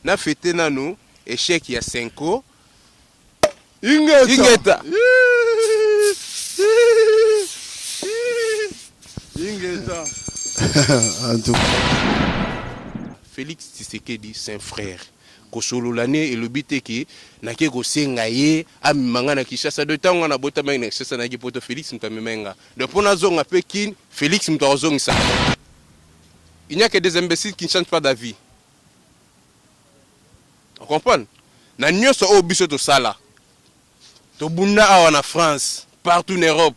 Na fete nanu echec ya Cenco. Ingeta. Ingeta. Ingeta. En tout Felix Tshisekedi c'est un frère. Kosolola ne elobi te ke nake kosenga ye amema nga na Kinshasa. Donc tango nga nabotamaki na Kinshasa nayaki poto Felix moto amemaki nga. Donc po nazonga pe Kin Felix moto akozongisa. Il n'y a que des imbeciles qui ne changent pas d'avis. O comprendre? Na nionso oyo biso tosala, tobunda awa na France, partout na Europe,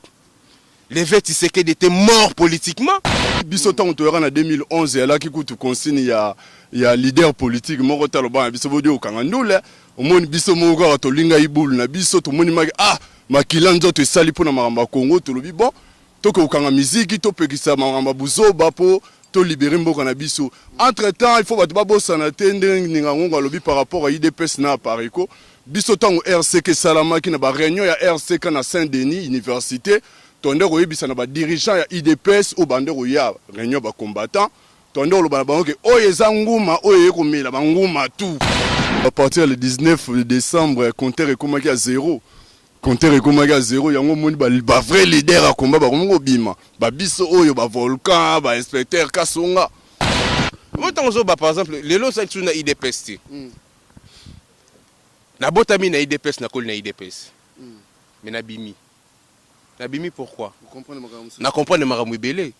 le vieux Tshisekedi etait mort politiquement. Biso tango toyaka na 2011 eyalaki kutu consigne ya ya leader politique moko te aloba na biso bodi okanga ndule omoni biso moko kaka tolingaki boule na biso tomoni maki ah makila nzoto esali mpo na makambo ya Congo tolobi bon Toke kokanga miziki, topekisa makambo ya buzoba po to liberer mboka na biso. Entre temps, il faut bato babosana te ndenge Ninga Ngongo alobi par rapport ya udps na Apareco. Biso tango RCK esalamaki na ba reunions ya RCK na Saint Denis universite, tobandaki koyebisa na ba dirigeants ya udps oyo babandaki koya reunion ya ba combattants, tobandaki koloba na bango ke oyo eza nguma oyo eye komela ba nguma tout. A partir ya le 19 decembre, compteur ekomaki ya zero. Compteur ekomaki à zero yango omoni ba, ba vrai leader ya combat bakomi kobima ba biso oyo ba volcan ba inspecteur kasonga. Yo tango ozo ba par exemple lelo osali lisusu na udps te nabotami na udps nakoli na udps mais nabimi nabimi pourquoi na comprendre makambo ebele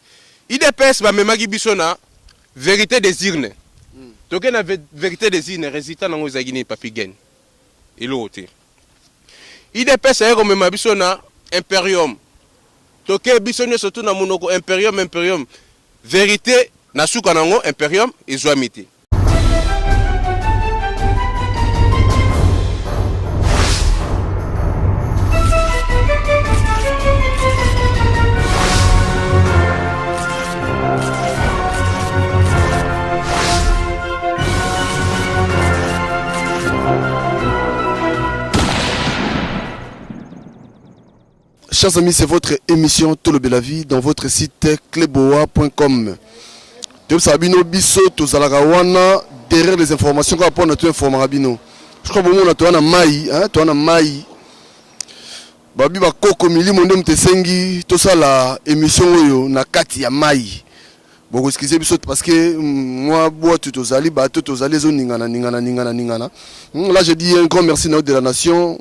udps bamemaki biso na verite des urnes toke na verite des urnes resultat nango ezalaki nini papi gaine eloko te Udps aye komema biso na imperium toke biso nionso tout na munoko imperium imperium verite na suka na ngo imperium ezuami te. Chers amis, c'est votre émission Tolobela Vie dans votre site cleboa.com. Toyebisaka bino biso tozalaka wana derrière les informations kaka mpona to informaka bino. Je crois bomona toza na mai, hein, toza na mai. Babi bakoko milimo nde moto esengi tosala émission oyo na kati ya mai. Boko excuser biso parce que mwa boîte tozali bateau tozali ezo ningana ningana ningana ningana. Là je dis un grand merci na de la nation.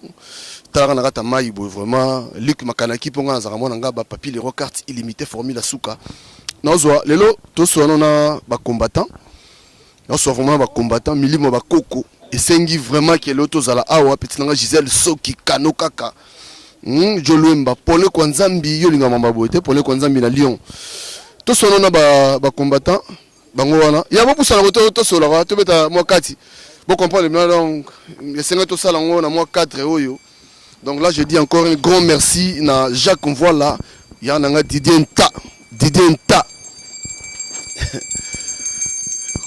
Talaka na kata mayi boye vraiment Luc Makanaki mpo nga nazalaka mwana nga ba papi le roi carte illimité formule ya suka. Nazwa lelo toswana na ba combattant. Nazwa vraiment ba combattant milimo ba koko esengi vraiment que lelo tozala awa petit nanga Gisèle Soki kano kaka. Joe Luemba pole kwa Nzambi yo linga mamba boye te pole kwa Nzambi na Lyon. Toswana na ba ba combattant bango wana ya bopusana ko tosolaka tobeta mwa kati bo comprendre bien donc esenga tosala yango na mwa cadre oyo donc là je dis encore un grand merci na Jacques Mvoila ya nanga Didier Nta Didier Nta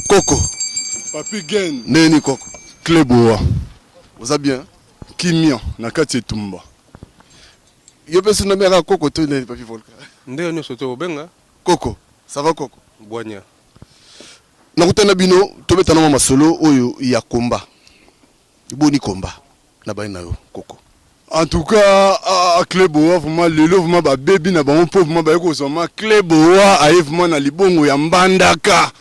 Koko Papi Gen ndenge nini Koko Cleboa oza bien Kimia na kati etumba. Yo pe soki nabengaka koko to nani papy volca. Ndenge nionso to kobenga. Koko ça va koko. Bwanya. Nakutani na bino tobeta na mwa masolo oyo ya combat. Boni combat na bani na yo koko. En tout cas ah Cleboa vraiment lelo vraiment ba baby na bango po vraiment baye kozwa ma Cleboa aye vraiment na libongo ya Mbandaka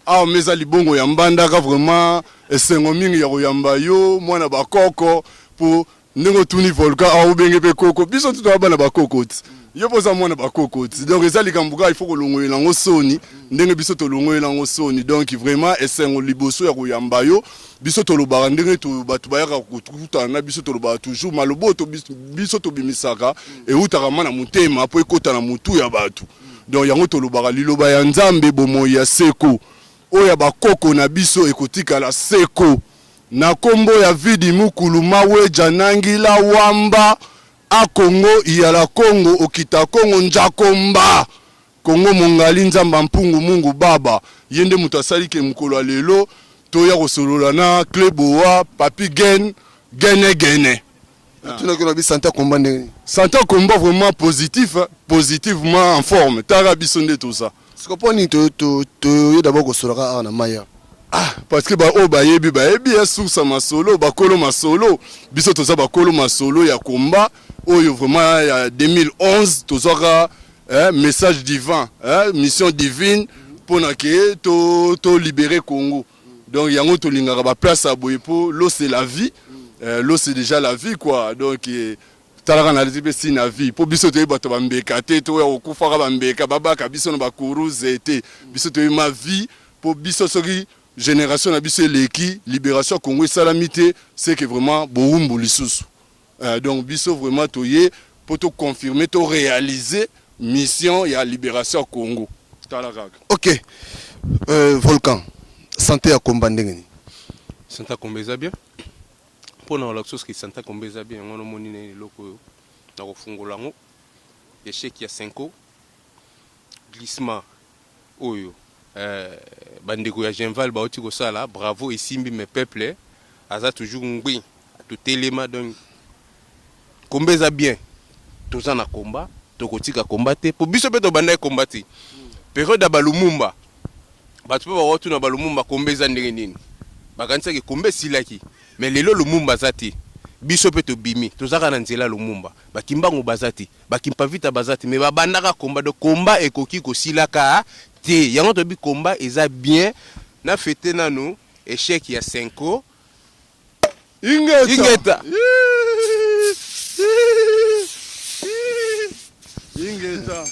awa meza libongo ya Mbandaka vraiment esengo mingi ya koyamba yo mwana ba koko po ndenge otuni volcan awa obenge pe koko biso tu toza bana ba koko ti yo pe oza mwana ba koko ti donc eza likambo kaka il faut kolongolela yango soni ndenge biso tolongolela yango soni donc vraiment esengo liboso ya koyamba yo Biso tolobaka ndenge to bato bayaka kokutana na biso tolobaka toujours maloba oyo biso tobimisaka ewutaka ma na motema mpo ekota na motu ya bato donc yango tolobaka liloba ya Nzambe bomoi ya seko oyo ya bakoko na biso ekotikala seko na kombo ya Vidi Mukulu Maweja Nangila Wamba Akongo Iyala Kongo Okita Kongo Njakomba Congo mongali nzamba mpungu mungu baba ye nde moto asali ke mokolo ya lelo toya kosolola na Cleboa papy gene gene gene. Natunaki yo na bi sante ya combat ndenge nini? Sante ya combat vraiment positif positivement en forme tala biso nde toza. Sikoyo po nini toye d'abord kosolaka awa na mayi awa? Ah, parce que ba oyo bayebi bayebi ya source ya masolo, bakolo masolo. Biso toza bakolo masolo ya combat oyo vraiment ya 2011 tozwaka eh, message divin, eh, mission divine mpona ke to, to libérer Congo. Donc yango tolingaka ba place ya boye mpo l'eau c'est la vie, eh, l'eau c'est déjà la vie quoi. Donc eh, talaka na mpe si na vie mpo biso toyebi bato bambeka te, toya kokufaka bambeka babaka biso na bakuruze te. Biso toyebi ma vie mpo biso soki génération na biso eleki, libération ya Congo esalami te, c'est que vraiment bowumbu lisusu. Donc biso vraiment toye mpo toconfirme, toréaliser mission ya libération ya Congo. Tala kaka. Ok, Volcan, santé ya komba ndenge nini? Santé komba eza bien. Mpona kolakisa soki santé komba eza bien, yango nomoni na eloko oyo na kofungola yango, échec ya 5 glissement oyo bandeko ya Genval bauti kosala. Bravo, esimbi. Mais peuple aza toujours ngwi, totelema. Donc komba eza bien, toza na komba, tokotika komba te, po biso mpe tobandaki komba te. Période ya balumumba, bato mpe bakotuna balumumba komba eza ndenge nini, bakanisaki komba esilaki. Mais lelo Lumumba aza te, biso mpe tobimi, tozaka na nzela. Lumumba, bakimbangu baza te, bakimpavita baza te, mais babandaka komba. Donc komba ekoki kosilaka te. Yango toyebi komba eza bien. Na fete nanu échec ya Cenco. Ingeta. Ingeta. Ingeta.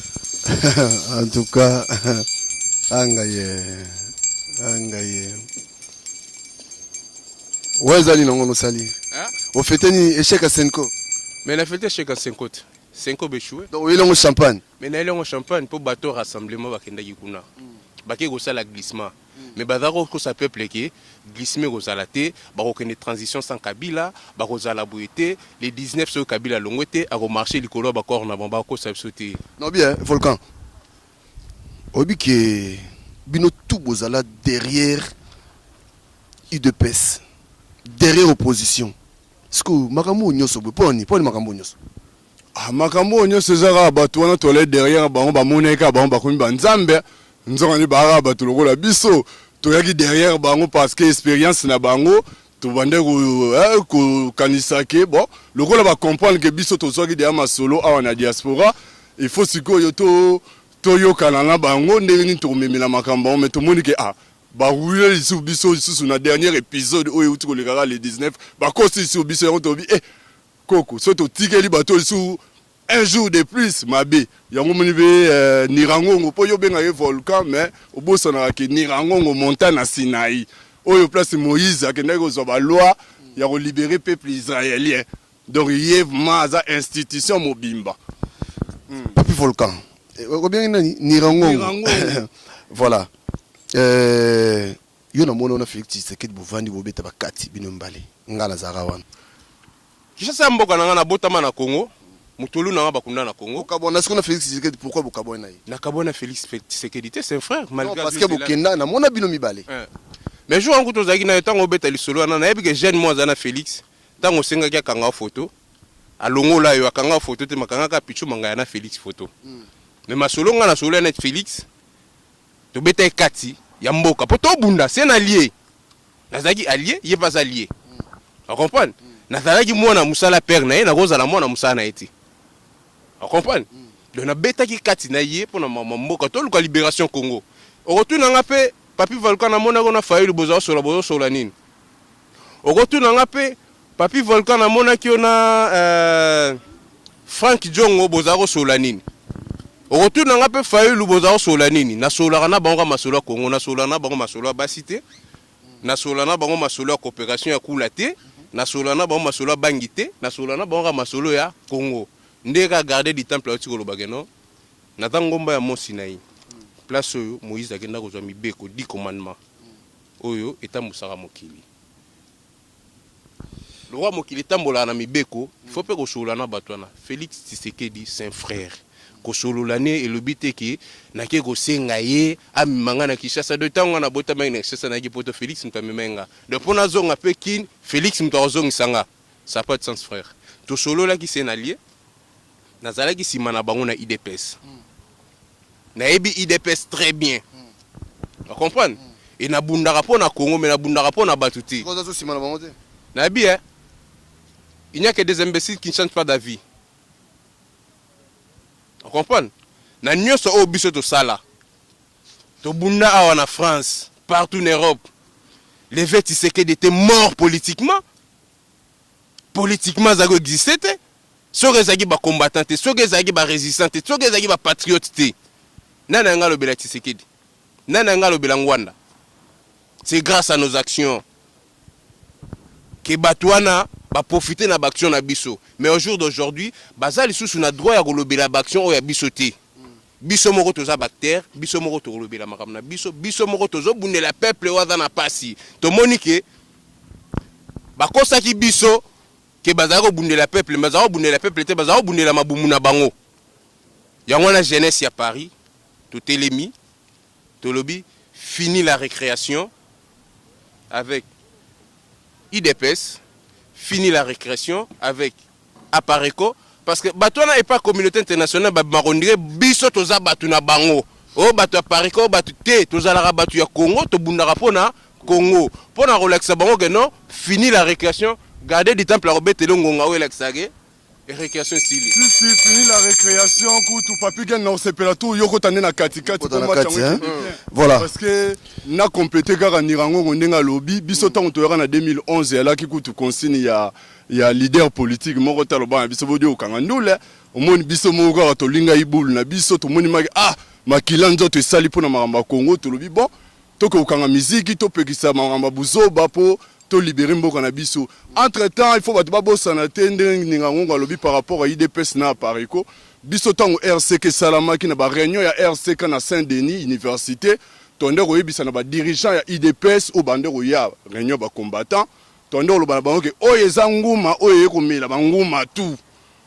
En tout cas, anga ye, anga ye oyo ezali nango nosali ofete nini? Échec ya Cenco? Mais na fete échec ya Cenco te, Cenco baéchoué. Donc oyeli yango champagne? Mais nayeli yango champagne mpo bato rassemblement bakendaki kuna, bakei kosala glissement, mais baza kokosa peuple ke glissement ekozala te, bakokende transition sans Kabila, bakozala boye te. Le 19, soki Kabila alongwe te, akomarche likolo ya bacorps na bango. Bakokosa biso te. Non, bien, Volcan, oyebi ke bino tout bozala derrière UDPS, derrière opposition. Sikoyo makambo oyo nyonso boye, mpo nini? Mpo nini makambo oyo nyonso? Ah, makambo oyo nyonso eza kaka bato wana tole derrière bango, bamonaki kaka bango bakomi banzambe, nzoka nde baza kaka bato lokola biso. Toyaki derrière bango parce que expérience na bango tobande kokanisa ke bon, lokola bacomprendre ke biso tozwaki deya masolo awa na diaspora, il faut sikoyo to toyokana na bango ndenge nini tokomemela makambo yango. Mais tomoni ke ah, barouler lisusu biso lisusu na dernier épisode oyo euti kolekaka le 19, bakosi lisusu biso. Yango tolobi eh, koko so totikeli bato lisusu un jour de plus, mabe. Yango moni mpe Nirangongo, mpo yo obengaka ye volcan, mais obosanaka ke Nirangongo, montagne na Sinaï, oyo place Moïse akendaki kozwa baloi ya kolibérer peuple israélien. Donc ye vraiment aza institution mobimba. Papi Volcan, obengi nani? Nirangongo? Nirangongo. Voilà, yo namoni wana Félix Tshisekedi, bovandi, bobeta bakati bino mibale, nga nazalaka wana. Kinshasa ya mboka na ngai, nabotama na Congo, motolu na nga bakunda na Congo. Bokabwana sikoyo na Félix Tshisekedi, pourquoi bokabwana na ye? Nakabwana Félix Tshisekedi te, c'est un frère. Non, parce que bokenda, namona bino mibale. Mais jour yango tozalaki na ye, ntango obeta lisolo wana, nayebi ke jeune mo aza na Félix. Ntango osengaki akanga photo, alongola yo, akanga photo te, makangaka Pichu Mangaya na Félix photo. Mais masolo nga na solo ya net Félix, tobeta ye kati ya mboka mpo tobunda se na lie. Nazalaki allié, ye mpe aza allié, ocomprendre? Nazalaki mwana mosala père na ye, nakozala mwana mosala na ye te, ocomprendre? Donc nabetaki kati na ye mpo na mama mboka, toluka libération Congo. Okotuna nga mpe Papi Volcan, namonaki na Fayulu, bozosola, bozosola nini? Okotuna nga mpe Papi Volcan, namonaki yo na Frank Diongo, bozala kosola nini? Okotuna nga mpe Fayulu, bozala kosola nini? Nasolaka na bango ka masolo ya Congo, nasolaka na bango masolo ya basi te, nasola na bango masolo ya coopération ya kula te, nasola na bango masolo ya bangi te, nasola na bango ka masolo ya Congo. Nde kaka gardien du temple auti koloba ke non, naza ngomba ya mont Sinaï, place oyo Moïse akenda kozwa mibeko, 10 commandement oyo etambusaka mokili. Lokwa mokili etambolaka na mibeko, il faut mpe kosolola na bato wana. Félix Tshisekedi, c'est un frère. Kosolola ne elobi te ke nake kosenga ye amema nga na Kinshasa. Do ntango nga nabotamaki na Kinshasa, nayaki poto, Félix moto amemaki nga. Donc mpo nazonga mpe Kine, Félix moto akozongisa nga, ça pas de sens, frère. Tosololaki se na lie, nazalaki nsima na bango na UDPS, nayebi UDPS très bien, ocomprendre? E nabundaka mpo na Congo, mais nabundaka mpo na bato te. Oza so nsima na bango te. Nayebi, eh? Il n'y a que des imbéciles qui ne changent pas d'avis. Comprendre na nyonso oyo biso tosala, tobunda awa na France, partout en Europe, l'évêque Tshisekedi était mort politiquement. Politiquement azalaki koexiste te. Soki ezalaki bacombattant te, soki ezalaki barésistant te, soki ezalaki bapatriote te, nani yanga alobela Tshisekedi? Nani yanga alobela Ngbanda? C'est grâce à nos actions ke bato wana baprofite na baaction na biso. Mais au jour d'aujourd'hui, baza lisusu na droit ya kolobela baaction oyo ya biso te. Biso moko toza baacteur, biso moko tokolobela makambo na biso, biso moko tozobundela peuple oyo aza na pasi. Tomoni ke bakosaki biso ke bazali kobundela peuple, mais bazali kobundela peuple te, bazali kobundela mabumu na bango. Yango wana jeunesse ya Paris totelemi, tolobi: fini la récréation avec UDPS, fini la récréation avec Apareco, parce que bato wana epa communauté internationale babimaka, on dirait biso toza bato na bango, oyo bato ya Apareco, oyo bato te. Tozalaka bato ya Congo, tobundaka mpona Congo, mpona kolakisa bango ke non, fini la récréation. Gardien du temple akobetela ngonga oyo elakisaka récréation esili. Si si, fini la récréation. Kutu papi gen na osepela tu yokota nde na katikati. Kota na kati, hein? Voilà. Parce que na complété kaka Nirangongo ndenge alobi. Biso ntango toyaka na 2011, eyalaki kutu consigne ya leader politique moko te aloba na biso bodi okanga ndule. Omoni, biso moko kaka tolingai bulu na biso, tomoni maki, ah, makila nzoto esali mpona makambo ya Congo. Tolobi bon, toke kokanga miziki, topekisa makambo ya buzoba mpo tolibere mboka na biso. Entre temps, il faut bato babosana te ndenge Ningangongo alobi par rapport à UDPS na Apareco. Biso ntango RCK esalamaki, na baréunion ya RCK na Saint Denis Université, tonde koyebisa na badirigeant ya UDPS oyo bande koya réunion bacombattant, tonde koloba na bango ke oyo eza nguma oyo eye komela banguma tout.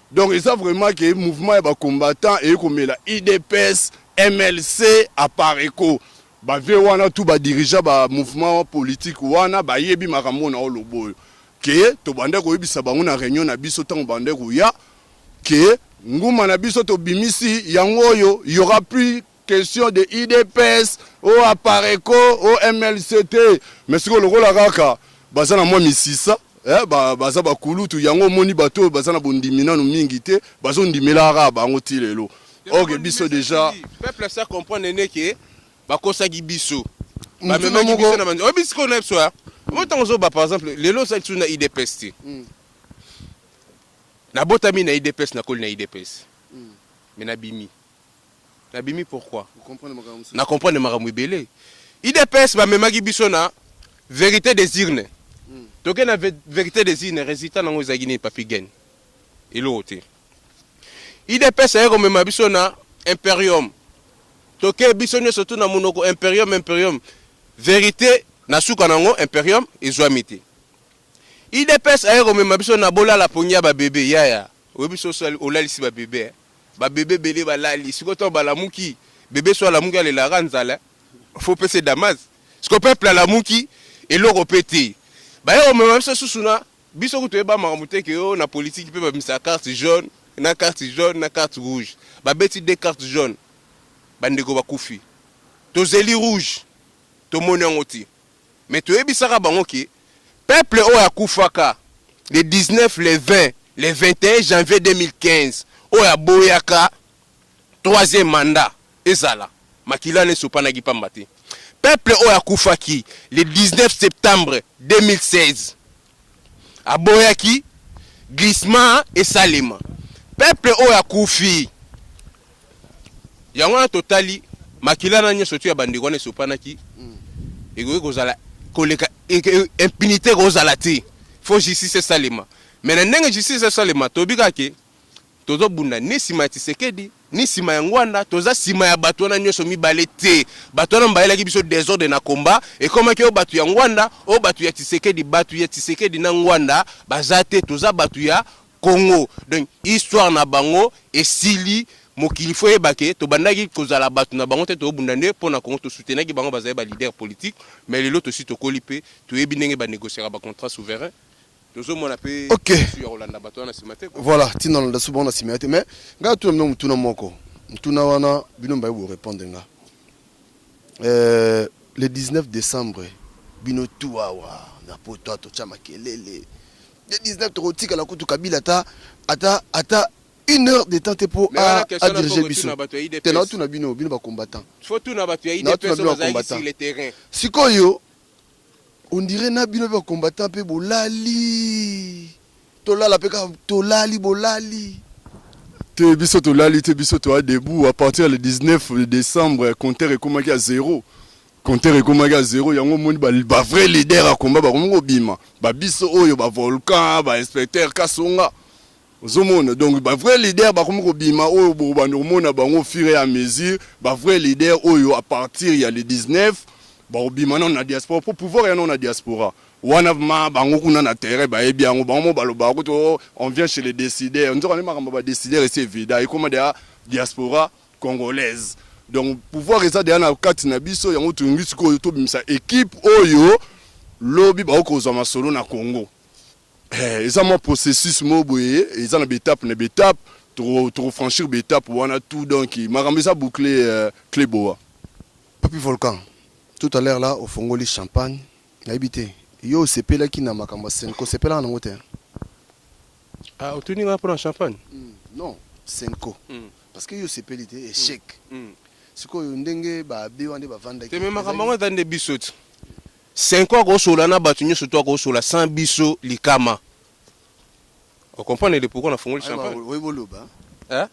Donc eza vraiment ke mouvement ya bacombattant eye komela UDPS, MLC, Apareco. Bave wana tu badirigeant bamouvement politique wana bayebi makambo na oloba oyo ke tobande koyebisa bango na réunion na biso ntango bande koya ke nguma na biso tobimisi yango oyo, y aura plus question de UDPS o Apareco o MLC te. Mais sikoyo lokola kaka baza na mwa misisa, eh, baza bakulutu yango, omoni bato oyo baza na bondimi nanu mingi te, bazondimelaka kaka bango ti lelo. Ok, biso déjà Peuple asa comprendre ne ke bakosaki biso, bamemaki biso na banzi oyebi. Sikoyo na biso ya mo ntango ozoba, par exemple lelo osali su na UDPS te. Nabotami na UDPS, nakoli na UDPS, mais nabimi. Nabimi pourquoi? Na comprendre makambo ebele. UDPS bamemaki biso na vérité des urnes. Toke na vérité des urnes, résultat nango ezalaki nini, papi gen? Eloko te. UDPS aye komema biso na imperium, toke biso nyonso tu na monoko imperium, imperium. Vérité na suka nango, imperium ezwami te. UDPS aye komema biso na bolala pongi ya babebe. Yaya, oyebi so olalisi babebe, babebe ebele balali. Sikoyo ntango balamuki, bebe so alamuki alelaka nzala, faut pese damas. Siko peuple alamuki, eloko mpe te. Baye komema biso susu na biso kutu toyeba makambo te ke oyo na politiki mpe babimisa carte jaune na carte jaune na carte rouge. Babeti deux cartes jaune, bandeko bakufi. Tozeli rouge, tomoni yango te. Mais toyebisaka bango ke peuple oyo akufaka le 19, le 20, le 21 janvier 2015, oyo aboyaka troisième mandat ezala, makila wana esopanaki pamba te. Peuple oyo akufaki le 19 septembre 2016, aboyaki glissement esalema, peuple oyo akufi yango wana, totali makila na nyonso tu ya bandeko wana esopanaki, ekoki kozala koleka impunité ekozala te. Faut justice esalema. Mais na ndenge justice esalema, toyebi kaka ke tozobunda ni nsima ya Tshisekedi ni nsima ya Ngbanda. Toza nsima ya bato wana nyonso mibale te. Bato wana bayelaki biso désordre na komba, ekomaki oyo bato ya Ngbanda, oyo bato ya Tshisekedi. Bato ya Tshisekedi na Ngbanda baza te. Toza bato ya Congo. Donc histoire na bango esili. Mokili faut yeba ke tobandaki kozala bato na bango te. Tobunda nde mpo na Congo. Tosoutenaki bango, bazali baleader politique. Mais lelo tosi tokoli mpe toyebi ndenge banégociaka bacontrat souverain. Tozomona mpe ya kolanda bato wana nsima te. Voilà, ntina olanda so bango na nsima ya te. Mais ngai atuna bino motuna moko. Motuna wana, bino mbaye borépondre nga. Le 19 décembre, bino tu awa na poto totya makelele. Le 19 tokotikala kutu Kabila ata une heure de temps te mpo adirige biso te. Naotuna bino, bino bacombattant. Faut tuna bato ya UDPS bazalaki sur le terrain. Sikoyo on dirait na bino mpe bacombattant mpe bolali, tolala mpe kaka, tolali, bolali. Te, biso tolali te, biso toa debout. À partir le 19 décembre, compteur ekomaki à zéro, compteur ekomaki à zéro. Yango omoni bavrai leader ya combat bakomi kobima, babiso oyo, bavolcan, bainspecteur Kasonga, ozomona. Donc bavrai leader bakomi kobima, oyo bobanda komona bango au fur et à mesure. Bavrai leader oyo à partir ya le 19 bakobima nano na diaspora, po pouvoir ya nano na diaspora wana. Ma bango kuna na terrain bayebi yango, bango mo balobaka kutu: "Oh, on vient chez les décideurs." Nzoka nde makambo badécideur esi evida, ekoma deya diaspora congolaise. Donc pouvoir eza deya na kati na biso. Yango tolingi sikoyo tobimisa équipe oyo lobi bakokozwa masolo na Congo. Eza mwa processus moko boye, eza na baétape na baétape, tokofranchir baétape wana tout. Donc makambo eza bouclé, clé boa. Papi Volcan, tout à l'heure là ofongoli champagne, nayebi te, yo osepelaki na makambo ya CENCO, osepelaka nango te? Ah, otuni nga mpona champagne? Non, CENCO. Parce que yo osepeli te, échec. Sikoyo ndenge babe wana nde bavandaki. Te, me makambo yango eza nde biso ti CENCO akosola na bato nyonso to akosola sans biso likama. Ocomprendre le pourquoi nafongoli champagne? Oyebi oloba. Hein?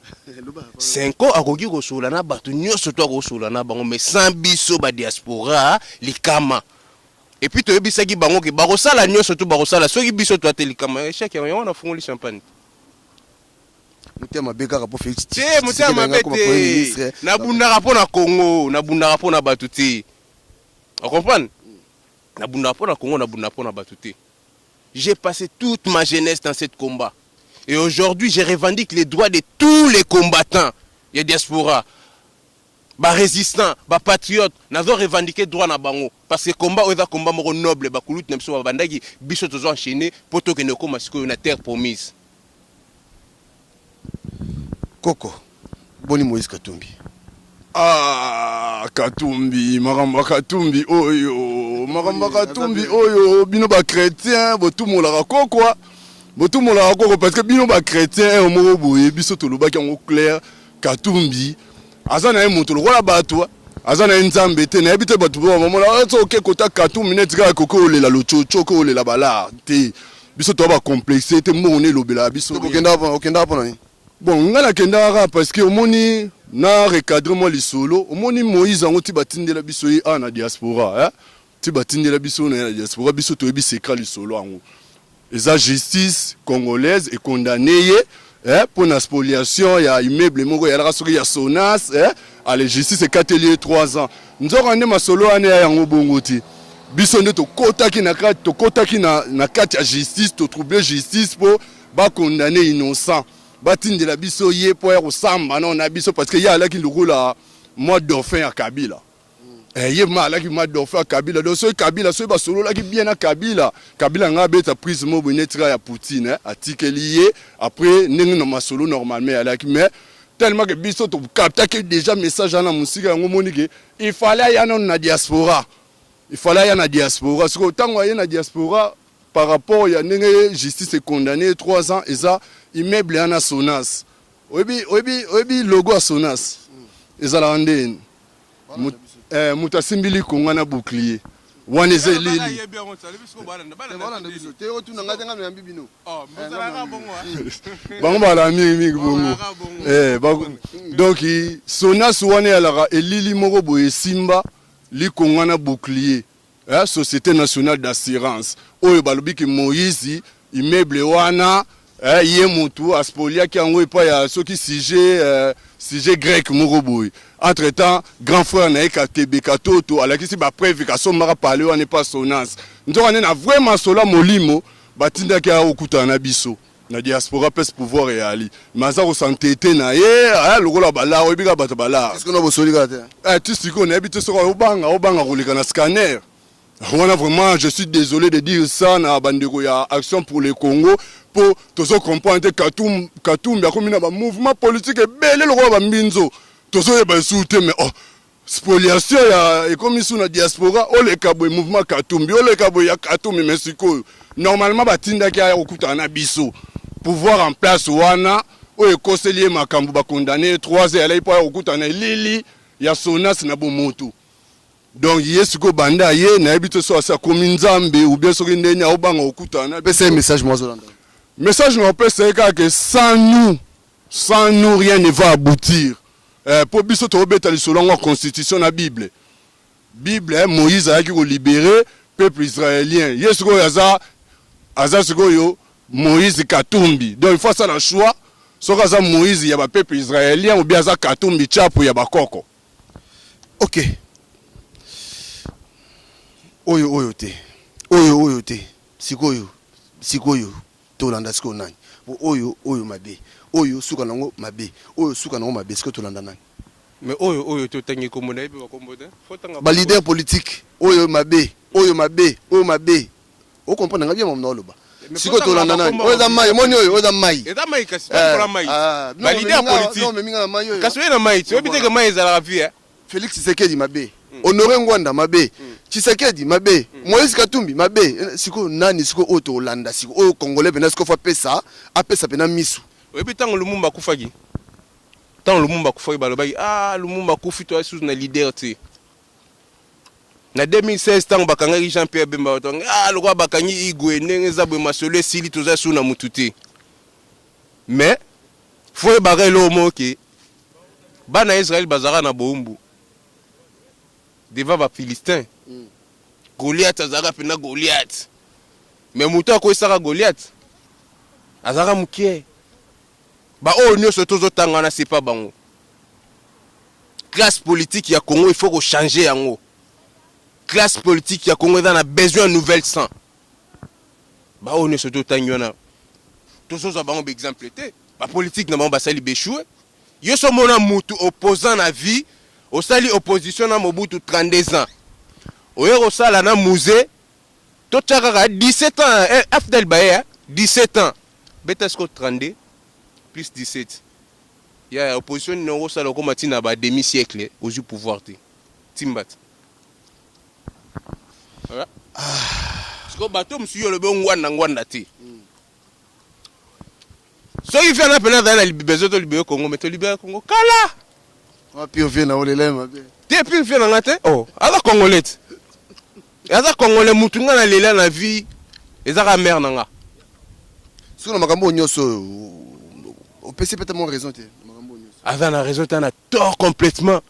CENCO akoki kosola na bato nyonso to akosola na bango, mais sans biso badiaspora likama. Et puis toyebisaki bango ke bakosala nyonso to bakosala, soki biso toa te likama, échec. Yango nafongoli champagne. Motema mabe kaka mpo Félix Te, motema mabe te. Nabundaka mpo na Congo, nabundaka mpo na bato te. Ocomprendre? Nabundaka mpo na Congo, nabundaka mpo na bato te. J'ai passé toute ma jeunesse dans cette combat et aujourd'hui je revendique les droits de tous les combattants ya diaspora, barésistant, bapatriote. Nazo revendiquer droit na bango parce que combat oyo eza combat moko noble. Bakulutu na biso babandaki, biso tozo enchaîner mpo tokende okóma sikoyo na terre promise. Koko, boni Moïse Katumbi? Ah, Katumbi, makambo ya Katumbi oyo, makambo ya Katumbi oyo, bino bachrétien botumolaka kokwa, botumolaka koko, parce que bino bachrétien ero moko boye. Biso tolobaki yango clair, Katumbi aza na ye moto lokola bato, aza na ye Nzambe te. Nayebi te, bato bamona so oke kota Katumbi neti kaka koki olela lotsotso, oke olela balar te. Biso toza bacomplexe te, mbongo ne elobelaka biso. Okendaka mpona nini? Bon, ngai nakendaka kaka parce que omoni na recadre mwa lisolo. Omoni Moïse yango ti batindela biso ye awa na diaspora, eh? Ti batindela biso na diaspora, biso toyebi secret lisolo yango. Eza justice congolaise econdamné ye, eh, mpo na spoliation ya immeuble moko eyalaka soki ya Sonas, eh? Ale, justice ekateli ye 3 ans. Nzoka nde masolo wana ya yango bongo te. Biso nde tokotaki na kati, tokotaki na kati ya justice, totrouble justice mpo bacondamné innocent, batindela biso ye mpo ya kosamba nao na biso, parce que ye alaki lokola mwa dauphin ya Kabila. Ye ma alaki mwa dauphin ya Kabila. Donc soki Kabila, soki basololaki bien na Kabila, Kabila nga abeta prise mo boye neti kaka ya Poutine, eh, atikeli ye. Après ndenge na masolo normalement alaki, mais tellement que biso tokaptaki déjà message wana mosika, yango omoni ke il fallait aya nano na diaspora, il fallait aya na diaspora. Sikoyo ntango aye na diaspora, par rapport ya ndenge justice econdamné 3 ans, eza immeuble wana Sonas. Oyebi, oyebi, oyebi logo ya Sonas ezalaka ndeni? Moto asimbi likonga na bouclier wana, eza elili. Te, otuna ngai te, ngai noyambi bino. Bango balaka mingimingi bongo. Donc Sonas wana eyalaka elili moko boye esimba likonga na bouclier, Société nationale d'assurance oyo balobi ke Moïse immeuble wana, ye motu aspoliaki yango epai ya soki sujet grec moko boye. Entre temps grand frère na ye Katebe Katoto alakisi bapreuve kasombaka pale wana epa Sonas. Nzoka nde na vrai masolo ya molimo batindaki aya kokutana na biso na diaspora, place pouvoir eyali, mais aza kosantete na ye lokola balar. Oyebi kaka bato balar. Bosoli kaka te. Ti sikoyo nayebi te soki obanga koleka na scanner wana. Vraiment, je suis désolé de dire ça na bandeko ya Action pour le Congo, mpo tozo comprendre te. Katumbi akomi na bamouvement politique ebele lokola bambinzo, tozoyeba esusu te. Mais oh. Spoliation ya ekomi su na diaspora, oleka boye mouvement Katumbi, oleka boye ya Katumbi. Mais sikoyo normalement batindaki aya kokutana na biso. Pouvoir en place wana oyo ekoseli ye makambo, bakondane ye 3 heures, alai mpo aya kokutana elili ya Sonas na bomoto. Donc ye sikoyo banda ye, nayebi te so asi akomi Nzambe ou bien soki ndeni aobanga kokutana na Pesa ye message mo azolanda. Message na opesa ye kaka ke sans nous, sans nous, rien ne va aboutir. Mpo biso tokobeta lisolo yango ya constitution na Bible. Bible, Moïse ayaki kolibérer peuple israélien. Ye sikoyo aza sikoyo Moïse Katumbi. Donc il faut asala choix, soki aza Moïse ya bapeuple israélien ou bien aza Katumbi Chapo ya bakoko. Ok, oyo oyo te, oyo oyo te. Sikoyo, sikoyo tolanda sikoyo nani? Po oyo oyo mabe, oyo suka nango mabe, oyo suka nango mabe, sikoyo tolanda nani? Mais oyo oyo totangi kombo na ye mpe bakombo te, faut tanga. Baleader politique, oyo mabe, oyo mabe, oyo mabe. Ocomprendre nga bien mamu na oloba? Mais sikoyo faut tolanda tanga nani? bakombo. Oyo eza mai, omoni, oyo oyo eza mai. Eza mai, kasi tokola mai. Baleader politique. Omeminga na mai oyo. Kasi oye na mai ti oyebi te ke mai ezalaka vie, eh? Félix Tshisekedi mabe, Honoré Ngwanda mabe, Tshisekedi mabe, Moïse Katumbi mabe. Sikoyo nani sikoyo oyo tolanda sikoyo, oyo Congolais mpena sikoyo faut apesa mpena misu? Oyebi ntango Lumumba akufaki, ntango Lumumba akufaki, balobaki: "Ah, Lumumba akufi, toya susu na leader te." Na 2016, ntango bakangaki Jean Pierre Bemba, bato bangi: "Ah, lokola bakangi Igwe, ndenge eza boye, masolo esili, toza susu na mutu te." Mais faut oyebaka eloko moko ke bana ya Israele bazalaka na bowumbu devant Baphilistins. Goliath azalaka mpena Goliath, mais moto akwesaka Goliath azalaka moke. Baoyo nyonso tozotanga wana, sepa bango. Classe politique ya Congo, il faut kochanger yango. Classe politique ya Congo eza na besoin ya nouvelle sang. Baoyo nyonso totangi wana, tozozwa bango baexemple te. Bapolitique na bango basali baéchoué. Yo so omona mutu opposant na vie, osali opposition na Mobutu 32 ans, oye kosala na Mzee, totya kaka 17 ans, AFDL baye 17 ans, beta siko 32 plus 17 ya opposition nini okosala, okoma ntina ba demi siècle, ozwi pouvoir te, timba te. Voilà. Sikoyo bato mosusu, yo olobi Ngwanda, Ngwanda te. Soki viana mpena azali na besoin tolibérer Congo, mais tolibérer Congo kala. Wapi ovie na olela ye mabe? Te, pire vie na nga te. Oh, aza Congolais te, aza Congolais. Mutu nga nalela na vie ezaka mare na nga. Soki na makambo oyo nyonso oyo, opesi peut-être mo raison te na makambo oyo nyonso? Aza na raison te, na tort complètement,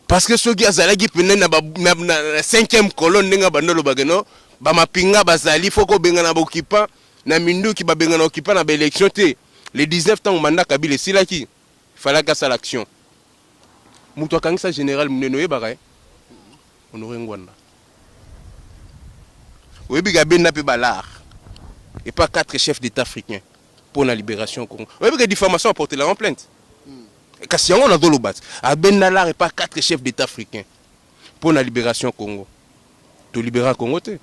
parce que soki azalaki pene na cinquième colonne, ndenge bando olobaka no bamapinga bazali, faut kobengana baoccupant na minduki, babengana occupant na baélection te. Le 19, ntango mandat Kabila esilaki, falaki asala action. Moto akangisa général monene, oyebaka ye, Honoré Ngwanda. Oyebi ka abenda mpe balare epa quatre chefs d'état africains mpo na libération Congo. Oyebi ka diffamation, aportelaka plainte, kasi yango nazoloba te. Abenda lare epa quatre chefs d'état africains mpo na libération Congo. Tolibéra Congo te,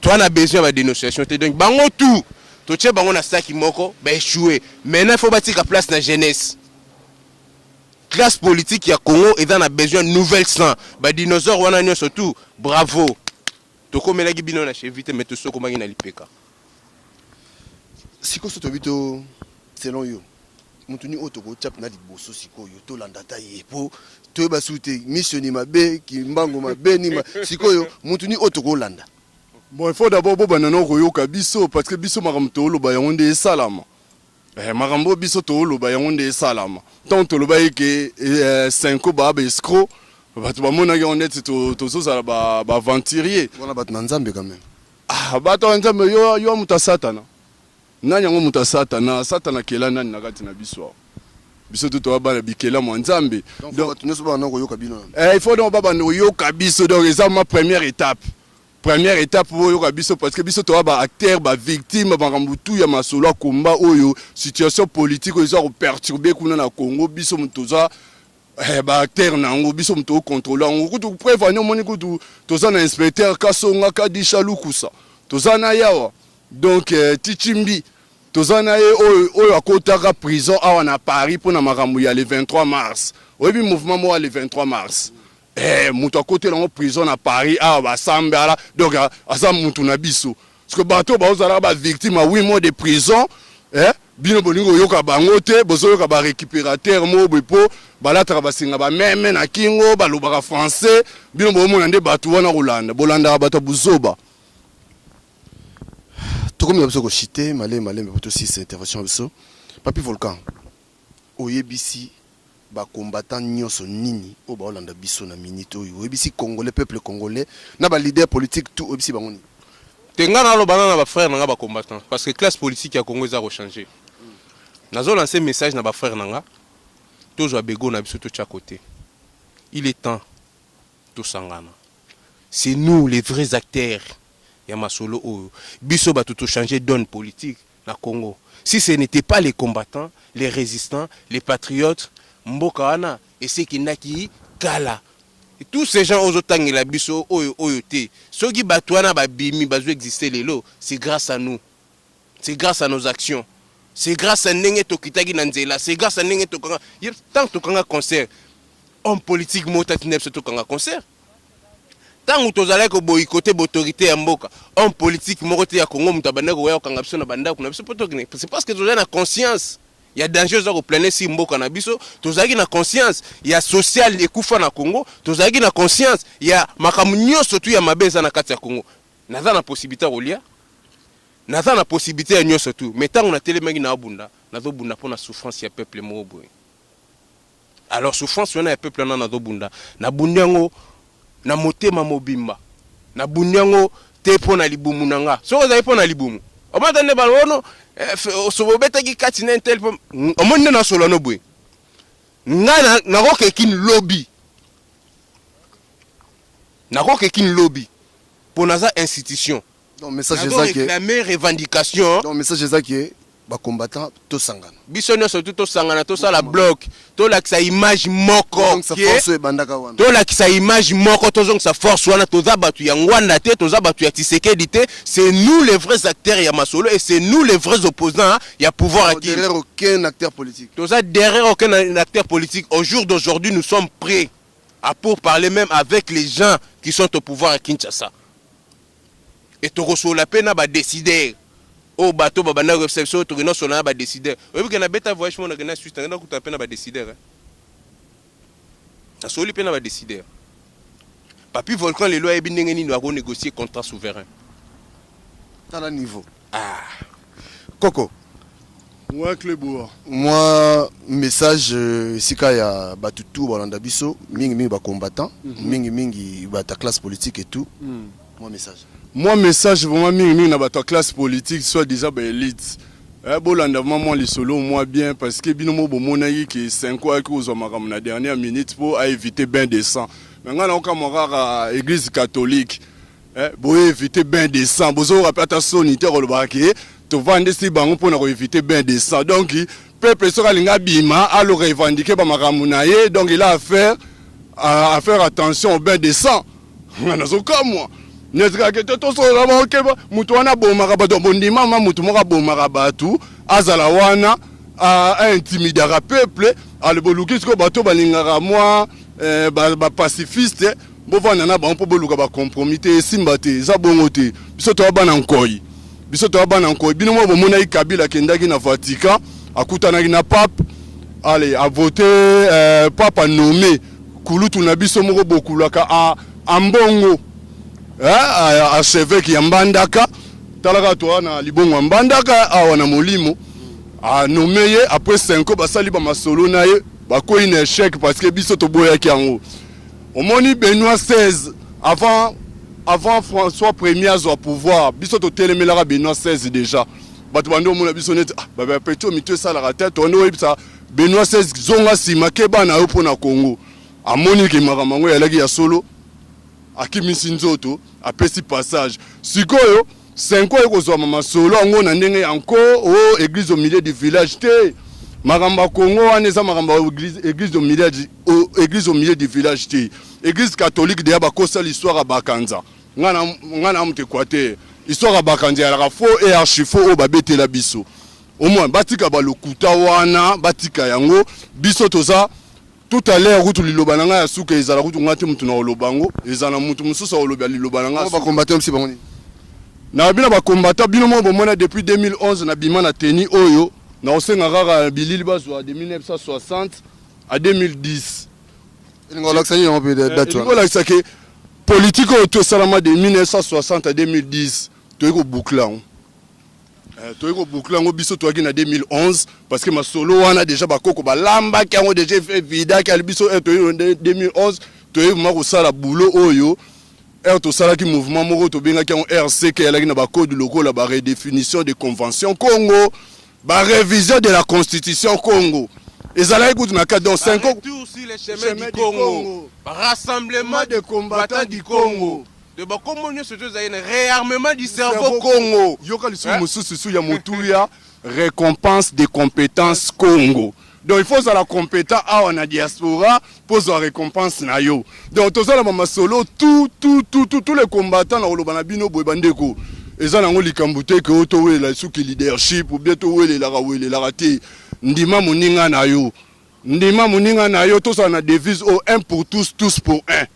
toza na besoin ya badénonciation te. Donc bango tout totie bango na saki moko, baéchoué. Maintenant il faut batika place na jeunesse. Classe politique ya Congo eza na besoin nouvelle sang. Badinosaure wana nyonso tout, bravo, tokomelaki bino na cheville te, mais tosokomaki na lipeka. Sikoyo so toyebi to, selon yo, motu nini oyo tokotia mpena liboso sikoyo, tolanda ata ye, mpo toyeba suku te missioni mabe, Kimbango mabe nima? Sikoyo motu nini oyo tokolanda? Bon, il faut d'abord bobanda na koyoka biso, parce que biso makambo tooloba yango nde esalama. Makambo oyo biso tooloba yango nde esalama. Ntango toloba ye ke cinco baa baescroc, bato bamonaki yango neti tozozala baaventurier. Wana bato na Nzambe quand même. Ah, bato ya Nzambe, yo moto ya Satana nani? Yango moto ya Satana, Satana akela nani na kati na biso awa? Biso to toya bana bikelamu ya Nzambe. Donc bato nyonso babanda koyoka bino. Il faut donc babanda koyoka biso. Donc eza ma première étape, première étape oyoka biso, parce que biso toya baacteur, bavictime, makambo tu ya masolo ya komba oyo, situation politique oyo eza koperturber kuna na Congo. Biso moto toza baacteur na yango, biso moto ocontrôle yango. Kutu preuve ani, omoni kutu toza na inspecteur Kasonga Kadisha Lukusa, toza na yawa. Donc tichimbi. Toza na ye oyo oyo akotaka prison awa na Paris mpo na makambo ya le 23 mars. Oyebi mouvement moko ya le 23 mars? Eh, moto akotela yango prison na Paris awa basambe ala, donc aza mutu na biso. Parce que bato baozalaka ba victime ya 8 mois de prison, eh, bino bolingi koyoka bango te, bozoyoka ba récupérateur moko boye mpo balataka basinga bameme na kingo, balobaka français, bino bomona nde bato wana kolanda, bolandaka bato ya buzoba. Tokomi na biso koshite malembe malembe po tosilisa intervention na biso. Papi Volcan, oyebisi ba combattants nyonso nini oyo baolanda biso na minute oyo? Oyebisi congolais, peuple congolais na ba leader politique tout, oyebisi bango nini? Te, nga naloba na ba frère na nga ba combattant, parce que classe politique ya Congo eza kochanger. Nazo lancer message na ba frère na nga, tozwa bego na biso totya côté. Il est temps tosangana. C'est nous les vrais acteurs ya masolo oyo. Biso bato tochanger donne politique na Congo. Si ce n'était pas les combattants, les résistants, les patriotes, mboka wana esekendaki kala. Tous ces gens ozotangela biso oyo oyo te, soki bato wana babimi, bazo exister lelo, c'est grâce à nous, c'est grâce à nos actions, c'est grâce à ndenge tokitaki na nzela, c'est grâce à ndenge tokanga. Tant tokanga concert, homme politique moko tatina biso tokanga concert. Ntango tozalaki koboyikote baautorité ya mboka, homme politique moko te ya Congo moto abandaki koya kokanga biso na bandako na biso mpo tokende. C'est parce que tozali na conscience ya danger oza koplaner sur mboka na biso. Tozalaki na conscience ya social ekufa na Congo, tozalaki na conscience ya makambo nyonso tu ya mabe eza na kati ya Congo. Naza na possibilité ya kolia, naza na possibilité ya nyonso tu, mais ntango natelemaki na abunda, nazobunda mpo na souffrance ya peuple moko boye. Alors souffrance wana ya peuple wana nazobunda, nabundi yango na motema mobimba, nabundi yango te mpo na libumu na nga. Soki ozali mpo na libumu, omata nde balono obetaki kati na intel mpo omoni nde nasolo no boye. Nga nakokeki lobi, nakokeki lobi mpo naza institution. Donc message eza ke réclamer revendication. Donc message eza ke bacombattant tosangana. Biso nyonso tu tosangana, tosala bloc, tolakisa image moko. Tozongisa force oyo ebandaka wana. Tolakisa image moko, tozongisa force wana. Toza bato ya Ngwanda te, toza bato ya Tshisekedi te. C'est nous les vrais acteurs ya masolo et c'est nous les vrais opposants ya pouvoir acquis. Derrière aucun acteur politique. Toza derrière aucun acteur politique. Au jour d'aujourd'hui, nous sommes prêts à pour parler même avec les gens qui sont au pouvoir à Kinshasa et tokosola mpe na badécideur oyo bato babanda koyebisa biso tokende osola na badécideur. Oyebi ke nabeta voyage moko, nakende na Suisse, nakenda kuta mpe na badécideur, nasoli mpe na badécideur. Papi Volcan lelo ayebi ndenge nini akonégocier contrat souverain. Tala niveau. Ah. Koko. Ouais, Cleboa. Moi message esika ya bato tu balanda biso, mingimingi bacombattant, mingimingi bato ya classe politique et tout, moi message. Moi message vraiment mingimingi na bato ya classe politique, soit déjà baélite, eh, bolanda vraiment mwa lisolo mwa bien, parce que bino mo bomonaki ke Cenco ayaki kozwa makambo na dernière minute mpo aéviter bain de sang. Mais ngai naokamwa kaka Église catholique, eh, boye éviter bain de sang, bozoyoka mpe ata soni te kolobaka ke tovandisi bango mpona koéviter bain de sang. Donc peuple soki alingi abima alo revendiquer bamakambo na ye, donc il a affaire à faire attention au bain de sang. Nga nazokamwa neti kaka te tosolola bakeba moto wana abomaka bato, bondima ma moto moko abomaka bato azala wana aintimidaka peuple. Ale boluki sikoyo bato balingaka mwa bapacifiste, bovanda na bango mpo boluka bacompromis te. Esimba te, eza bongo te. Biso toya bana nkoi, biso toya bana nkoi. Bino moko bomonaki Kabila akendaki na Vatican, akutanaki na pape, ale avote pape anommé kulutu na biso moko bokulaka Ambongo, eh, archevêque ya Mbandaka. Talaka toa na libongo ya Mbandaka awa na molimo anommé ye. Après 5 basali bamasolo na ye, bakwei na échec parce que biso toboyaki yango. Omoni Benoît XVI, avant François Premier azwa pouvoir, biso totelemelaka Benoît XVI déjà. Bato bandi omona biso neti ah, bapeti oyo mito esalaka te. Tondi oyebisa Benoît XVI: zonga nsima, keba na yo mpo na Congo. Amoni ke makambo yango eyalaki ya solo, akimisi nzoto, apesi passage. Sikoyo Cenco ekozwama masolo yango na ndenge ya nko o église au milieu du village te. Makambo ya Congo wana eza makambo ya église au milieu du village te. Église catholique deya bakosala histoire ya Bakanza. Nga na moto Équateur, histoire ya Bakanza ezalaka faux et archi faux oyo babetela biso. Au moins batika ba lokuta wana, batika yango. Biso toza tout à l'heure kutu liloba na ngai ya suka ezala kutu ngai te mutu na koloba yango, ezala na mutu mosusu akoloba liloba na ngai. Ba combattants msi bango nini? Na bino ba combattants bino moko bomona depuis 2011 na bima na tenue oyo na kosenga kaka bilili bazwa de 1960 à 2010. Elingo olakisa nini yango mpe date wana? Elingo olakisa ke politique oyo to esalama de 1960 à 2010 toyei ko boucler yango. Eh, toyei ko boucler yango biso toyaki na 2011 parce que masolo wana déjà bakoko balambaki yango déjà evidaki ali biso eh, toyei na 2011 toyei vraiment kosala boulot oyo heure tosalaki mouvement moko tobengaki yango RCK eyalaki na bacode lokola ba redéfinition de convention Congo, ba révision de la constitution Congo ezalaki kutu na kati donc 5 ans retour sur les chemins du Congo, rassemblement de combattants du Congo, de bakombo nyonso tozali na réarmement du cerveau Congo. Yoka lisusu mosusu su ya motuya, récompense des compétences Congo. Donc il faut ozala compétent awa na diaspora mpo ozwa récompense na yo. Donc tozala ba masolo tout tout tout tout tous les combattants na koloba na bino boye bandeko, eza nango likambo te ke oyo towelela soki leadership ou bien towelelaka welelaka te. Ndima moninga na yo, ndima moninga na yo, tozala na devise oyo un pour tous, tous pour un.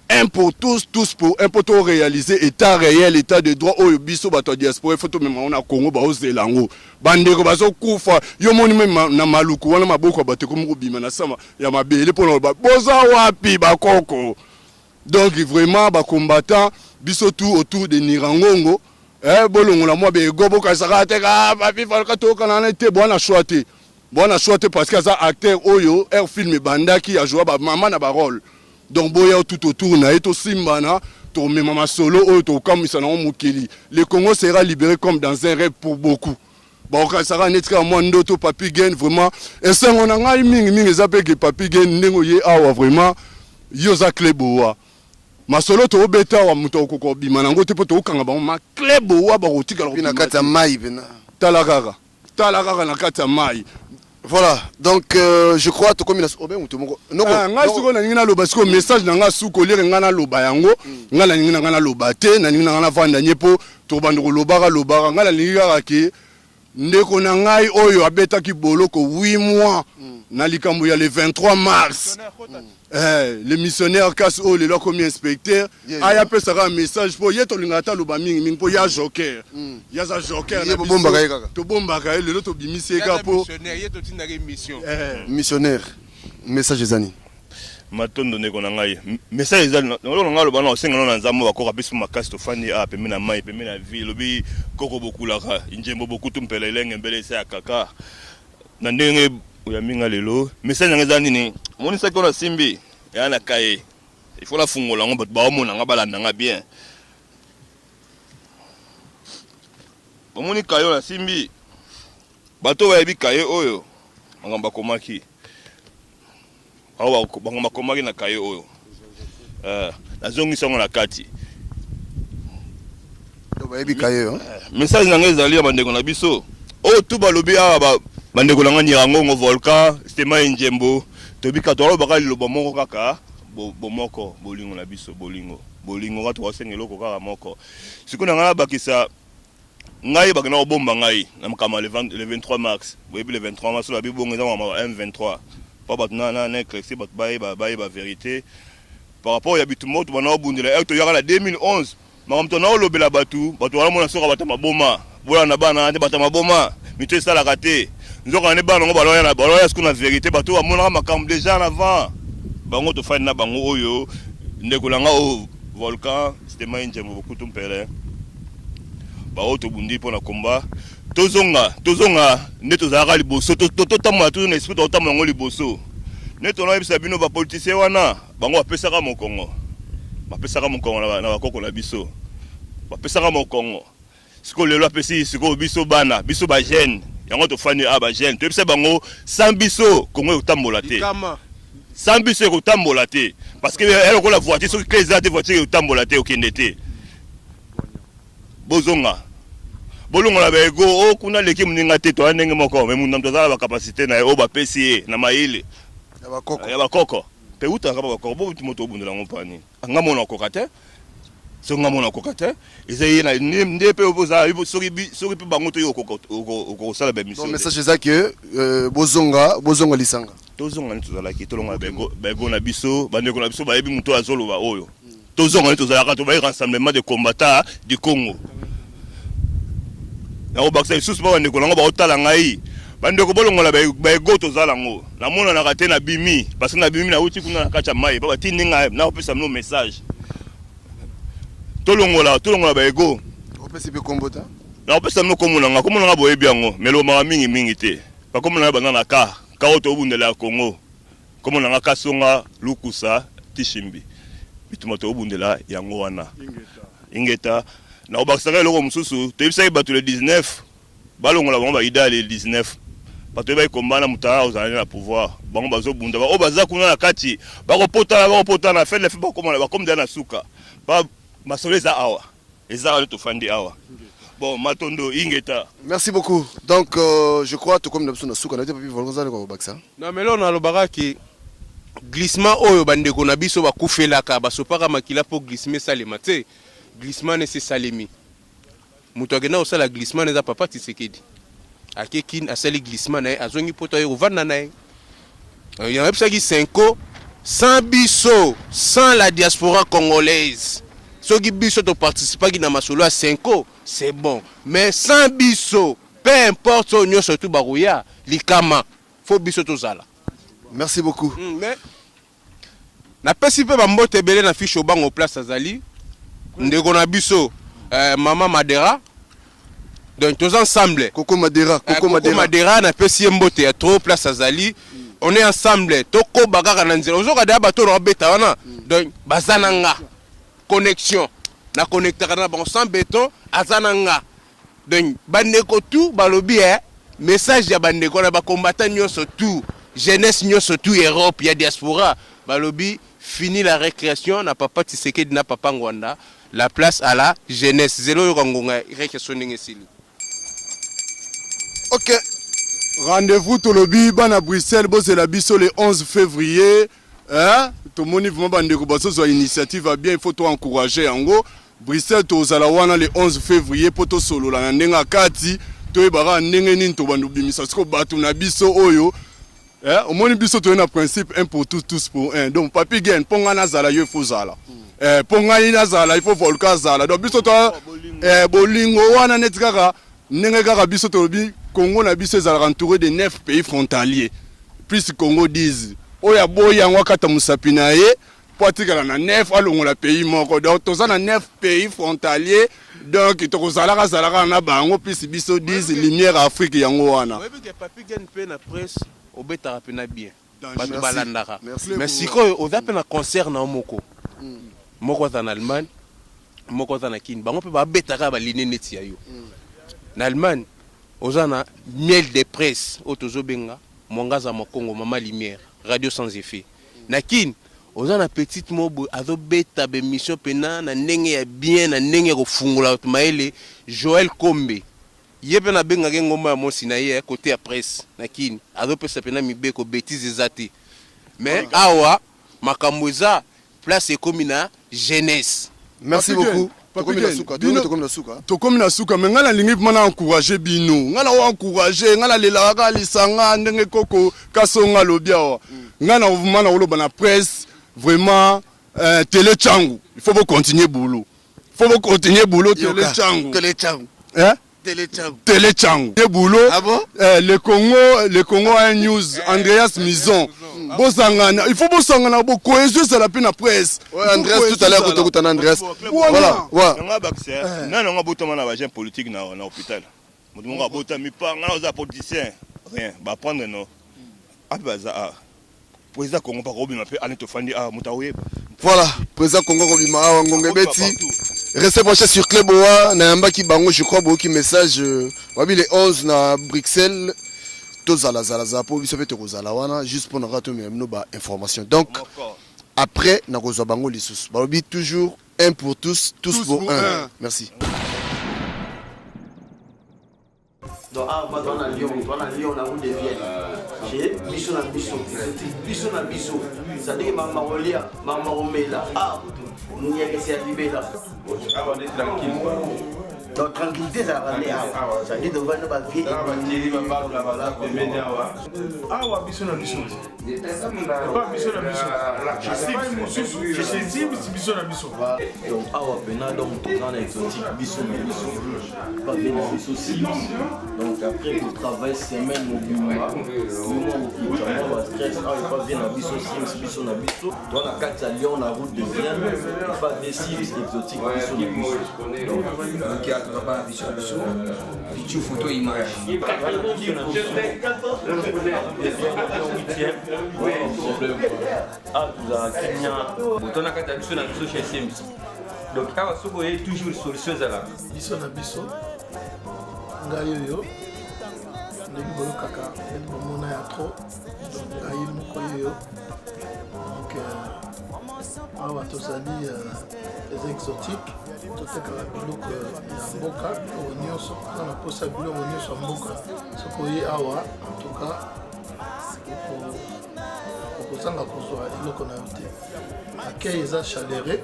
Un pour tous, tous pour un, mpo to réaliser état réel, état de droit oyo biso bato ya diaspora il faut tomema yango na Congo. Baozela yango, bandeko bazokufa. Yo moni me na Maluku wana maboko ya bato ekomi kobima na sama ya mabele mpona koloba boza wapi bakoko. Donc vraiment bacombattant biso tout autour de Nirangongo, eh, bolongola mwa bego, bokanisaka te bafifa tokana na te, bwana choix te, bwana choix te, parce que aza acteur oyo air film ebandaki ajoua bamama na barole. Donc boya tout autour na ye, tosimbana, tomema masolo oyo tokamwisa nango mokili. Le Congo sera libéré comme dans un rêve pour beaucoup. Bakokanisaka neti kaka mwa ndoto. Papi Gen, vraiment esengo na ngai mingimingi eza mpe ke Papi Gen ndenge oye awa, vraiment yo oza clé boa. Masolo toobeta awa, moto akokoka kobima nango te mpo tokokanga bango ma clé boa, bakotikala na kati ya mai pena. Tala kaka, tala kaka na kati ya mai. Voilà, donc je crois tokomi na obe moto moko. Noko ngai sikoyo nalingi naloba sikoyo message na ngai suka olire ngai naloba yango. Ngai nalingi na ngai naloba te, nalingi na ngai navanda nye mpo tokobanda kolobaka lobaka. Ngai nalingi kaka ke ndeko na ngai oyo abetaki boloko 8 mois na likambo ya le 23 mars, le missionnaire kasi oyo lelo akomi inspecteur, aya apesaka message mpo ye tolingaka ata aloba mingimingi mpo ya joker, ye aza joker na biso, tobombaka ye, lelo tobimisi ye kaka mpo Missionnaire, message eza nini? Matondo ndeko na ngai. Message eza eloko na ngai aloba na osenga na Nzambe bakoka biso makasi. Tofandi awa pembeni na mai, pembeni na ville, lobi koko bokulaka njembo bokutu mpela elenge mbele esa ya kaka na ndenge oyambi nga lelo. Message na ngai eza nini? Omonisaki oyo nasimbi eya na kaye, il faut nafungola yango, bato baomona nga, balanda nga bien. Bomoni kaye oyo nasimbi, bato bayebi kaye oyo, makambo bakomaki awa, bango bakomaki na kaye oyo, nazongisi yango na kati. Bayebi kaye oyo. Message na ngai ezali ya bandeko na biso oyo tu balobi awa, bandeko na ngai Nyirangongo, Volcan, Stema, Njembo, tobika tolobaka liloba moko kaka, bomoko, bolingo na biso, bolingo, bolingo kaka tokosenga eloko kaka moko. Sikoyo na ngai nabakisa, ngai bakenda kobomba ngai na makambo le 23 mars. Boyebi le 23 mars oyo babi bongo eza makambo ya M23 mpo bato na éclairci, bato bayeba vérité par rapport ya bitumba oyo tobanda kobundela. Ere toyaka na 2011, makambo tona olobela bato, bato wana soka bato maboma, bolanda bana te, bato maboma mito esalaka te. Nzoka nde bana yango baloya sikoyo na vérité. Bato bamonaka makambo déjà en avant, bango tofandi na bango oyo ndeko na nga oyo Volcan, Stema, Njembo, Bokutu Mpele, baoyo tobundi mpo na komba. Tozonga, tozonga nde tozalaka liboso, totambola toujours na esprit, totambola yango liboso. Nde tonayebisa bino bapoliticien wana, bango bapesaka mokongo, bapesaka mokongo na bakoko na biso, bapesaka mokongo. Sikoyo lelo apesi sikoyo biso bana, biso bajeune yango tofandi awa, bajeune toyebisa bango sans biso Kongo ekotambola te, sans biso ekotambola te, parce que ya lokola voiture, soki clé eza te, voiture ekotambola te, okende te. Bozonga, bolongola baego oyo kuna leki moninga te, toya ndenge moko. Me mundu na moto aza na bacapacité na ye oyo bapesi ye na mayele ya bakoko mpe utaka pa bakoko. Bo moto obundela yango mpani nga mona okoka te. Soki nga mona koka te, eza ye na nde pe oza soki soki pe bango to yo okosala ba émission. Donc message eza que euh, bozonga bozonga lisanga. Tozonga nde tozalaki tolonga bego bego na biso bandeko na biso bayebi moto azoloba oyo. Tozonga nde tozalaka tobayi rassemblement de combattants du Congo. Nakobakisa lisusu mpo bandeko na ngo baotala ngai bandeko bolongola baego tozala yango namonanaka te nabimi parce que nabimi nauti kuna na kati ya mai mpo batindi ngai nakopesa bino message tolongola tolongola ba ego. Opesi pe kombo ta? Nakopesa bino kombo na nga, kombo na nga boyebi yango, mais elobamaka mingi mingi te. Ba kombo na nga ebanda na K, K oyo tobundela ya Congo. Kombo na nga Kasonga Lukusa Tishimbi. Bitumba tobundela yango wana. Ingeta. Nakobakisaka eloko mosusu, toyebisaki bato le 19 Balongola bango ba ida le 19 bato oyebaki combat na mutara ozala nde na pouvoir bango bazo bunda ba oyo baza kuna na kati bako potana bako potana fin de fin bakoma na bakomi deja na suka ba masolo eza awa eza awa nde tofandi awa bon matondo ingeta. Merci beaucoup donc euh, je crois tokomi na biso na suka na te papi volcan zali ko bakisa. Non mais lelo nalobaka ke glissement oyo ba ndeko na biso bakufelaka basopaka makila po glissement esalema tse glissement nesi esalemi Mutu akenda kosala glissement na eza papa Tshisekedi. Ake kin asali glissement na ye azongi poto aye kovanda na ye. Nayebisaki Senko sans biso sans la diaspora congolaise soki biso to participaki na masolo ya Senko c'est bon mais sans biso peu importe oyo nionso tout bakoya likama faut biso tozala. Merci beaucoup. Mais Napesi mpe ba mbote ebele na Fiche Obango place azali, ndeko na biso eh, mama Madera. Donc toza ensemble. Coco Madera, Coco, eh, Coco Madera. Madera napesi ye mbote ya trop place azali. On est ensemble, tokoba kaka na nzela. Ozoka deya bato na beta wana. Donc baza na nga. Connexion. Na connectaka na bango sans beton, aza na nga. Donc ba ndeko tout balobi eh message ya ba ndeko wana ba combattants nionso tout jeunesse nionso tout ya Europe ya diaspora balobi fini la recreation na papa Tshisekedi na papa Ngwanda la place à la jeunesse zela oyoka ngonga ya recreation ndenge esili. Ok. Rendez-vous tolobi bana Bruxelles bozela biso le 11 février hein tomoni vraiment bandeko bazozwa initiative ya bien il faut to encourager yango Bruxelles tozala wana le 11 fevrier po tosolola na ndenge ya kati toyeba kaka ndenge nini tobanda kobimisa sikoyo bato na biso oyo eh, omoni biso toye na principe un pour tous tous pour un donc papi gen mpo ngai nazala yo ifo ozala eh, mpo ngai nazala ifo volka azala donc biso to eh, bolingo wana neti kaka ndenge kaka biso tolobi Congo na biso ezalaka entouré de 9 pays frontaliers plus Congo 10 oyo aboyi yango akata mosapi na ye po atikala na 9 alongola pays moko donc toza na 9 pays frontalier donc tokozalaka zalaka na bango plus biso 10 lumière Afrique yango wana. Oyebi ke Papy Gene mpe na presse obetaka pena bien batu balandaka mais sikoyo oza mpe na concert na yo moko moko aza na Allemagne moko aza na Kin bango mpe babetaka ba ligne neti ya yo na Allemagne oza na miel de presse oyo tozobenga Mwangaza mwa Congo mama lumière radio sans effet na Kin Oza na petite moko boye azo beta ba emission pena na ndenge ya bien na ndenge ya kofungola batu mayele Joël Kombe ye pe na bengaka ye ngomba ya mosi na ye cote ya presse na kin azo pesa pena mibeko betise eza te mais awa makambo eza place ekomi na jeunesse. Merci beaucoup. Tokomi na suka, tokomi na suka. Tokomi na suka mais ngai nalingi vraiment na encourager bino. Ngai na encourager, ngai nalelaka kaka lisanga ndenge koko Kasonga alobi awa. Ngai na vraiment na koloba na presse vraiment euh, tele changu. Il faut bo continuer boulot. Il faut bo continuer boulot tele changu. Tele changu. Hein? Tele Changu. Tele boulot. Ah bon? Eh, le Congo a un news, Andreas Mison. Bosangana, il faut bosangana bo cohésion ezala pe na presse. Ouais, Andreas tout à l'heure kotokutana Andreas. Voilà, ouais. Nga bakisa, nani nga botama na ba jeune politique na na hôpital. Moto moko abotami pa nga oza politicien. Rien, ba prendre no. Ape baza ah. Président Congo pa kobima pe ani tofandi ah moto akoyeba. Voilà, président Congo kobima awa ngonga ebeti. Restez branchés sur Cleboa, nayambaki bango je crois boyoki message euh, babi le 11 na Bruxelles tozala zala zala po biso pe tokozala wana juste pona kaka tomema bino ba information. Donc après nakozwa bango lisusu. Balobi toujours un pour tous, tous, tous pour, pour un. un. Merci. Donc awa toza na Lyon, toza na Lyon na route de Vienne. Chez biso na biso, biso na biso. C'est-à-dire mama kolia, mama komela. Ah, nyekesi ya libela. Awa nde tranquille. Donc tranquillité ezalaka nde awa. C'est-à-dire tovandi na bavie. Pembeni awa. Awa biso na biso. Pas biso na biso. Epai mosusu, chez biso na biso. Donc awa pena donc toza na exotique biso na biso. Ba na biso sims. Donc après ko travail semaine mobimba, mwa kokita mwa ba stress awa epa vie na biso sims biso na biso. Toza na kati ya Lyon na route de Vienne, epa vie sims exotique biso na biso. Donc toza bana biso na biso picture photo image. Ah, tozala kimia. Boto na kati ya biso na biso chez Sims. Donc awa soki oye toujours solution ezalaka. Biso na biso ngai oyo ndenge boyokaka ndenge bomona ya trop donc ngai moko oyo donc euh, awa tozali euh, eza exotique totekaka biloko ya mboka biloko nyonso oza na mposa biloko nyonso ya mboka soki oye awa en tout cas okozanga kozwa eloko na yo te accueil eza chaleureux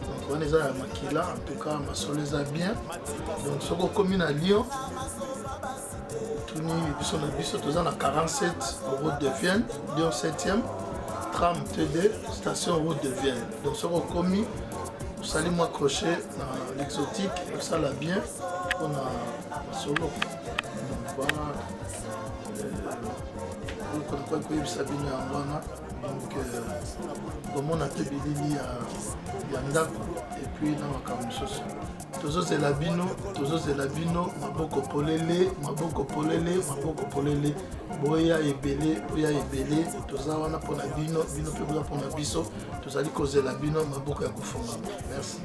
donc wana eza ya makila en tout cas masolo eza bien donc soki okomi na lyon tuni biso na biso toza na 47 route de vienne lyon 7e tram td station route de vienne donc soki okomi osali mwa crochet na l'exotique osala bien mpona masolo donc voilà eloko nakoki koyebisa bino yango wana donc euh, bomona te bilili ya, ya ndako epuis na makambo mosusu tozozela bino tozozela bino maboko polele maboko polele maboko polele boya ebele boya ebele toza wana mpona bino bino mpe boza mpona biso tozali kozela bino maboko ya kofungama merci.